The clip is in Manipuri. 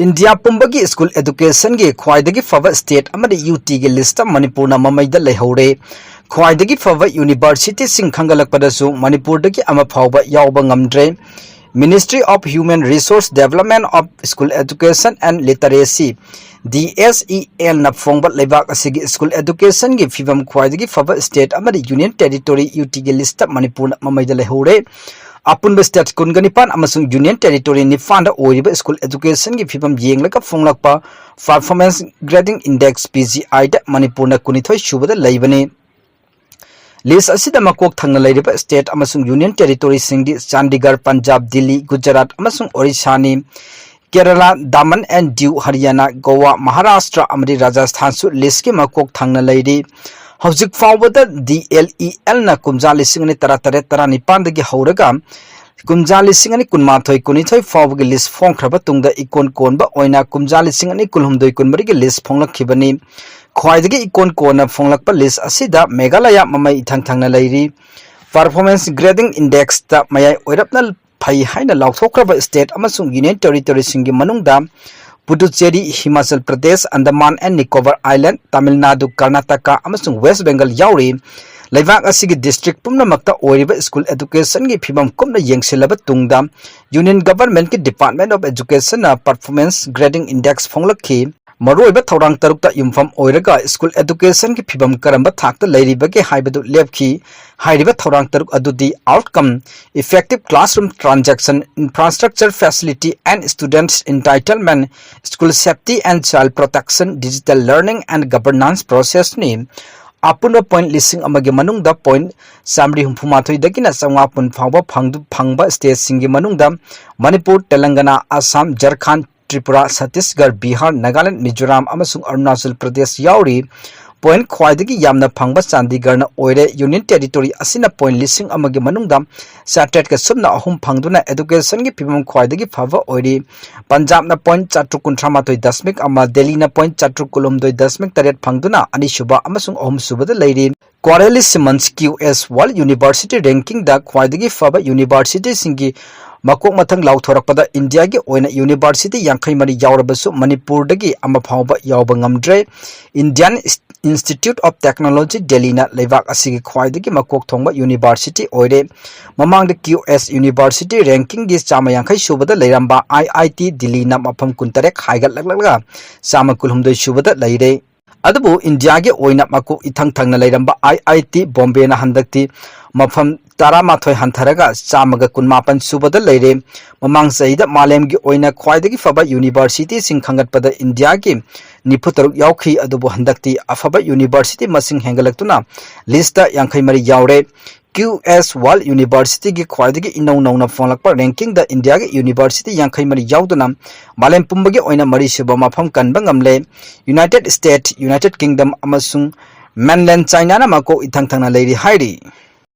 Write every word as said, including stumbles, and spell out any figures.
ꯏꯟꯗꯤꯌꯥ ꯄꯨꯝꯕꯒꯤ ꯁ꯭ꯀꯨꯜ ꯑꯦꯗꯨꯀꯦꯁꯟꯒꯤ ꯈ꯭ꯋꯥꯏꯗꯒꯤ ꯐꯕ ꯁ꯭ꯇꯦꯠ ꯑꯃꯗꯤ ꯌꯨ ꯇꯤꯒꯤ ꯂꯤꯁꯇ ꯃꯅꯤꯄꯨꯔꯅ ꯃꯃꯩꯗ ꯂꯩꯍꯧꯔꯦ꯫ ꯈ꯭ꯋꯥꯏꯗꯒꯤ ꯐꯕ ꯌꯨꯅꯤꯚꯔꯁꯤꯇꯤꯁꯤꯡ ꯈꯟꯒꯠꯂꯛꯄꯗꯁꯨ ꯃꯅꯤꯄꯨꯔꯗꯒꯤ ꯑꯃ ꯐꯥꯎꯕ ꯌꯥꯎꯕ ꯉꯝꯗ꯭ꯔꯦ꯫ Ministry of Human Resource Development of School Education and Literacy, D S E ꯑꯦꯜꯅ ꯐꯣꯡꯕ ꯂꯩꯕꯥꯛ ꯑꯁꯤꯒꯤ ꯁ꯭ꯀꯨꯜ ꯑꯦꯗꯨꯀꯦꯁꯟꯒꯤ ꯐꯤꯕꯝ ꯈ꯭ꯋꯥꯏꯗꯒꯤ ꯐꯕ ꯁ꯭ꯇꯦꯠ ꯑꯃꯗꯤ ꯌꯨꯅꯤꯌꯟ ꯇꯦꯔꯤꯇꯣꯔꯤ, ꯌꯨ ꯇꯤꯒꯤ ꯂꯤꯁꯇ ꯃꯅꯤꯄꯨꯔꯅ ꯃꯃꯩꯗ ꯂꯩꯍꯧꯔꯦ꯫ ꯑꯄꯨꯟꯕ ꯁ꯭ꯇꯦꯠ ꯀꯨꯟꯒ ꯅꯤꯄꯥꯟ ꯑꯃꯁꯨꯡ ꯌꯨꯅꯤꯌꯟ ꯇꯦꯔꯤꯇꯣꯔꯤ ꯅꯤꯄꯥꯟꯗ ꯑꯣꯏꯔꯤꯕ ꯁ꯭ꯀꯨꯜ ꯑꯦꯗꯨꯀꯦꯁꯟꯒꯤ ꯐꯤꯕꯝ ꯌꯦꯡꯂꯒ ꯐꯣꯡꯂꯛꯄ Performance Grading Index, P G ꯑꯥꯏꯗ ꯃꯅꯤꯄꯨꯔꯅ ꯀꯨꯟꯅꯤꯊꯣꯏ ꯁꯨꯕꯗ ꯂꯩꯕꯅꯤ꯫ ꯂꯤꯁ ꯑꯁꯤꯗ ꯃꯀꯣꯛ ꯊꯪꯅ ꯂꯩꯔꯤꯕ ꯁ꯭ꯇꯦꯠ ꯑꯃꯁꯨꯡ ꯌꯨꯅꯤꯌꯟ ꯇꯦꯔꯤꯇꯣꯔꯤꯁꯤꯡꯗꯤ ꯆꯥꯟꯗꯤꯒꯔ, ꯄꯟꯖꯥꯕ, ꯗꯤꯜꯂꯤ, ꯒꯨꯖꯔꯥꯠ ꯑꯃꯁꯨꯡ ꯑꯣꯔꯤꯁꯥꯅꯤ꯫ ꯀꯦꯔꯂꯥ, ꯗꯥꯃꯟ ꯑꯦꯟ ꯗꯤꯎ, ꯍꯔꯤꯌꯥꯅꯥ, ꯒꯣꯋꯥ, ꯃꯍꯥꯔꯥꯁꯇ꯭ꯔ ꯑꯃꯗꯤ ꯔꯥꯖꯁꯊꯥꯟꯁꯨ ꯂꯤꯁꯀꯤ ꯃꯀꯣꯛ ꯊꯪꯅ ꯂꯩꯔꯤ꯫ ꯍꯧꯖꯤꯛ ꯐꯥꯎꯕꯗ ꯗꯤ ꯑꯦꯜ ꯏ ꯑꯦꯜꯅ ꯀꯨꯝꯖꯥ ꯂꯤꯁꯤꯡ ꯑꯅꯤ ꯇꯔꯥꯇꯔꯦꯠ ꯇꯔꯥꯅꯤꯄꯥꯟꯗꯒꯤ ꯍꯧꯔꯒ ꯀꯨꯝꯖꯥ ꯂꯤꯁꯤꯡ ꯑꯅꯤ ꯀꯨꯟꯃꯥꯊꯣꯏ ꯀꯨꯟꯅꯤꯊꯣꯏ ꯐꯥꯎꯕꯒꯤ ꯂꯤꯁ ꯐꯣꯡꯈ꯭ꯔꯕ ꯇꯨꯡꯗ ꯏꯀꯣꯟ ꯀꯣꯟꯕ ꯑꯣꯏꯅ ꯀꯨꯝꯖꯥ ꯂꯤꯁꯤꯡ ꯑꯅꯤ ꯀꯨꯟꯍꯨꯝꯗꯣꯏ ꯀꯨꯟꯃꯔꯤꯒꯤ ꯂꯤꯁ ꯐꯣꯡꯂꯛꯈꯤꯕꯅꯤ꯫ ꯈ꯭ꯋꯥꯏꯗꯒꯤ ꯏꯀꯣꯟ ꯀꯣꯟꯅ ꯐꯣꯡꯂꯛꯄ ꯂꯤꯁ ꯑꯁꯤꯗ ꯃꯦꯘꯥꯂꯌꯥ ꯃꯃꯩ ꯏꯊꯪ ꯊꯪꯅ ꯂꯩꯔꯤ꯫ Performance Grading Indexꯇ ꯃꯌꯥꯏ ꯑꯣꯏꯔꯞꯅ ꯐꯩ ꯍꯥꯏꯅ ꯂꯥꯎꯊꯣꯛꯈ꯭ꯔꯕ ꯁ꯭ꯇꯦꯠ ꯑꯃꯁꯨꯡ ꯌꯨꯅꯤꯌꯟ ꯇꯦꯔꯤꯇꯣꯔꯤꯁꯤꯡꯒꯤ ꯃꯅꯨꯡꯗ ꯄꯨꯗꯨꯆꯦꯔꯤ, ꯍꯤꯃꯥꯆꯜ ꯄ꯭ꯔꯗꯦꯁ, ꯑꯟꯗꯃꯥꯟ ꯑꯦꯟ ꯅꯤꯀꯣꯕꯔ ꯑꯥꯏꯂꯦꯟꯗ, ꯇꯥꯃꯤꯜ ꯅꯥꯗꯨ, ꯀꯔꯅꯥꯇꯀꯥ ꯑꯃꯁꯨꯡ ꯋꯦꯁ ꯕꯦꯡꯒꯜ ꯌꯥꯎꯔꯤ꯫ ꯂꯩꯕꯥꯛ ꯑꯁꯤꯒꯤ ꯗꯤꯁꯇ꯭ꯔꯤꯛ ꯄꯨꯝꯅꯃꯛꯇ ꯑꯣꯏꯔꯤꯕ ꯁ꯭ꯀꯨꯜ ꯑꯦꯗꯨꯀꯦꯁꯟꯒꯤ ꯐꯤꯕꯝ ꯀꯨꯞꯅ ꯌꯦꯡꯁꯤꯜꯂꯕ ꯇꯨꯡꯗ, ꯌꯨꯅꯤꯌꯟ ꯒꯚꯔꯟꯃꯦꯟꯠꯀꯤ ꯗꯤꯄꯥꯔꯠꯃꯦꯟꯠ ꯑꯣꯐ ꯑꯦꯖꯨꯀꯦꯁꯟꯅ Performance Grading Index ꯐꯣꯡꯂꯛꯈꯤ꯫ ꯃꯔꯨꯑꯣꯏꯕ ꯊꯧꯔꯥꯡ ꯇꯔꯨꯛꯇ ꯌꯨꯝꯐꯝ ꯑꯣꯏꯔꯒ ꯁ꯭ꯀꯨꯜ ꯑꯦꯗꯨꯀꯦꯁꯟꯒꯤ ꯐꯤꯕꯝ ꯀꯔꯝꯕ ꯊꯥꯛꯇ ꯂꯩꯔꯤꯕꯒꯦ ꯍꯥꯏꯕꯗꯨ ꯂꯦꯞꯈꯤ꯫ ꯍꯥꯏꯔꯤꯕ ꯊꯧꯔꯥꯡ ꯇꯔꯨꯛ ꯑꯗꯨꯗꯤ: Outcome, Effective Classroom Transition, Infrastructure Facility and Students Entitlement, School Safety and Child Protection, Digital Learning and Governance Processꯅꯤ꯫ ꯑꯄꯨꯟꯕ ꯄꯣꯏꯟꯠ ꯂꯤꯁꯤꯡ ꯑꯃꯒꯤ ꯃꯅꯨꯡꯗ ꯄꯣꯏꯟꯠ ꯆꯥꯃꯔꯤ ꯍꯨꯝꯐꯨ ꯃꯥꯊꯣꯏꯗꯒꯤꯅ ꯆꯥꯃꯉꯥ ꯀꯨꯟ ꯐꯥꯎꯕ ꯐꯪꯗꯨ-, ꯐꯪꯕ ꯁ꯭ꯇꯦꯠꯁꯤꯡꯒꯤ ꯃꯅꯨꯡꯗ ꯃꯅꯤꯄꯨꯔ, ꯇꯦꯂꯪꯒꯅꯥ, ꯑꯁꯥꯝ, ꯖꯔꯈꯟꯗ, ꯇ꯭ꯔꯤꯄꯨꯔꯥ, ꯁꯠꯇꯤꯁꯒꯔ, ꯕꯤꯍꯥꯔ, ꯅꯥꯒꯥꯂꯦꯟꯗ, ꯃꯤꯖꯣꯔꯥꯝ ꯑꯃꯁꯨꯡ ꯑꯔꯨꯅꯥꯆꯜ ꯄ꯭ꯔꯗꯦꯁ ꯌꯥꯎꯔꯤ꯫ ꯄꯣꯏꯟꯠ ꯈ꯭ꯋꯥꯏꯗꯒꯤ ꯌꯥꯝꯅ ꯐꯪꯕ ꯆꯥꯟꯗꯤꯒꯔꯅ ꯑꯣꯏꯔꯦ꯫ ꯌꯨꯅꯤꯌꯟ ꯇꯦꯔꯤꯇꯣꯔꯤ ꯑꯁꯤꯅ ꯄꯣꯏꯟꯠ ꯂꯤꯁꯤꯡ ꯑꯃꯒꯤ ꯃꯅꯨꯡꯗ ꯆꯥꯇ꯭ꯔꯦꯠꯀ ꯁꯨꯞꯅ ꯑꯍꯨꯝ ꯐꯪꯗꯨꯅ ꯑꯦꯗꯨꯀꯦꯁꯟꯒꯤ ꯐꯤꯕꯝ ꯈ꯭ꯋꯥꯏꯗꯒꯤ ꯐꯕ ꯑꯣꯏꯔꯤ꯫ ꯄꯟꯖꯥꯕꯅ ꯄꯣꯏꯟꯠ ꯆꯥꯇ꯭ꯔꯨꯛ ꯀꯨꯟꯊ꯭ꯔꯥ ꯃꯥꯊꯣꯏ ꯗꯁꯃꯤꯛ ꯑꯃ, ꯗꯦꯜꯂꯤꯅ ꯄꯣꯏꯟꯠ ꯆꯥꯇ꯭ꯔꯨꯛ ꯀꯨꯟꯍꯨꯝꯗꯣꯏ ꯗꯁꯃꯤꯛ ꯇꯔꯦꯠ ꯐꯪꯗꯨꯅ ꯑꯅꯤꯁꯨꯕ ꯑꯃꯁꯨꯡ ꯑꯍꯨꯝꯁꯨꯕꯗ ꯂꯩꯔꯤ꯫ Quarley Simmons Q S World University Rankingꯗ ꯈ꯭ꯋꯥꯏꯗꯒꯤ ꯐꯕ ꯌꯨꯅꯤꯚꯔꯁꯤꯇꯤꯁꯤꯡꯒꯤ ꯃꯀꯣꯛ ꯃꯊꯪ ꯂꯥꯎꯊꯣꯔꯛꯄꯗ ꯏꯟꯗꯤꯌꯥꯒꯤ ꯑꯣꯏꯅ ꯌꯨꯅꯤꯚꯔꯁꯤꯇꯤ ꯌꯥꯡꯈꯩ ꯃꯔꯤ ꯌꯥꯎꯔꯕꯁꯨ ꯃꯅꯤꯄꯨꯔꯗꯒꯤ ꯑꯃ ꯐꯥꯎꯕ ꯌꯥꯎꯕ ꯉꯝꯗ꯭ꯔꯦ꯫ Indian Institute of Technology Delhiꯅ ꯂꯩꯕꯥꯛ ꯑꯁꯤꯒꯤ ꯈ꯭ꯋꯥꯏꯗꯒꯤ ꯃꯀꯣꯛ ꯊꯣꯡꯕ ꯌꯨꯅꯤꯚꯔꯁꯤꯇꯤ ꯑꯣꯏꯔꯦ꯫ ꯃꯃꯥꯡꯗ Q S University rankingꯒꯤ ꯆꯥꯝꯃ ꯌꯥꯡꯈꯩ ꯁꯨꯕꯗ ꯂꯩꯔꯝꯕ I I T Delhiꯅ ꯃꯐꯝ ꯀꯨꯟꯇꯔꯦꯠ ꯍꯥꯏꯒꯠꯂꯛꯂꯒ ꯆꯥꯝꯃ ꯀꯨꯟꯍꯨꯝꯗꯣꯏ ꯁꯨꯕꯗ ꯂꯩꯔꯦ꯫ ꯑꯗꯨꯕꯨ ꯏꯟꯗꯤꯌꯥꯒꯤ ꯑꯣꯏꯅ ꯃꯀꯣꯛ ꯏꯊꯪ ꯊꯪꯅ ꯂꯩꯔꯝꯕ I I T Bombayꯅ ꯍꯟꯗꯛꯇꯤ ꯃꯐꯝ ꯇꯔꯥꯃꯥꯊꯣꯏ ꯍꯟꯊꯔꯒ ꯆꯥꯝꯃꯒ ꯀꯨꯟꯃꯥꯄꯟ ꯁꯨꯕꯗ ꯂꯩꯔꯦ꯫ ꯃꯃꯥꯡ ꯆꯍꯤꯗ ꯃꯥꯂꯦꯝꯒꯤ ꯑꯣꯏꯅ ꯈ꯭ꯋꯥꯏꯗꯒꯤ ꯐꯕ ꯌꯨꯅꯤꯚꯔꯁꯤꯇꯤꯁꯤꯡ ꯈꯟꯒꯠꯄꯗ ꯏꯟꯗꯤꯌꯥꯒꯤ ꯅꯤꯐꯨ ꯇꯔꯨꯛ ꯌꯥꯎꯈꯤ, ꯑꯗꯨꯕꯨ ꯍꯟꯗꯛꯇꯤ ꯑꯐꯕ ꯌꯨꯅꯤꯚꯔꯁꯤꯇꯤ ꯃꯁꯤꯡ ꯍꯦꯟꯒꯠꯂꯛꯇꯨꯅ ꯂꯤꯁꯇ ꯌꯥꯡꯈꯩ ꯃꯔꯤ ꯌꯥꯎꯔꯦ꯫ Q S World Universityꯒꯤ ꯈ꯭ꯋꯥꯏꯗꯒꯤ ꯏꯅꯧ ꯅꯧꯅ ꯐꯣꯡꯂꯛꯄ rankingꯗ ꯏꯟꯗꯤꯌꯥꯒꯤ ꯌꯨꯅꯤꯚꯔꯁꯤꯇꯤ ꯌꯥꯡꯈꯩ ꯃꯔꯤ ꯌꯥꯎꯗꯨꯅ ꯃꯥꯂꯦꯝ ꯄꯨꯝꯕꯒꯤ ꯑꯣꯏꯅ ꯃꯔꯤꯁꯨꯕ ꯃꯐꯝ ꯀꯟꯕ ꯉꯝꯂꯦ꯫ United States, United Kingdom ꯑꯃꯁꯨꯡ mainland Chinaꯅ ꯃꯀꯣꯛ ꯏꯊꯪ ꯊꯪꯅ ꯂꯩꯔꯤ ꯍꯥꯏꯔꯤ꯫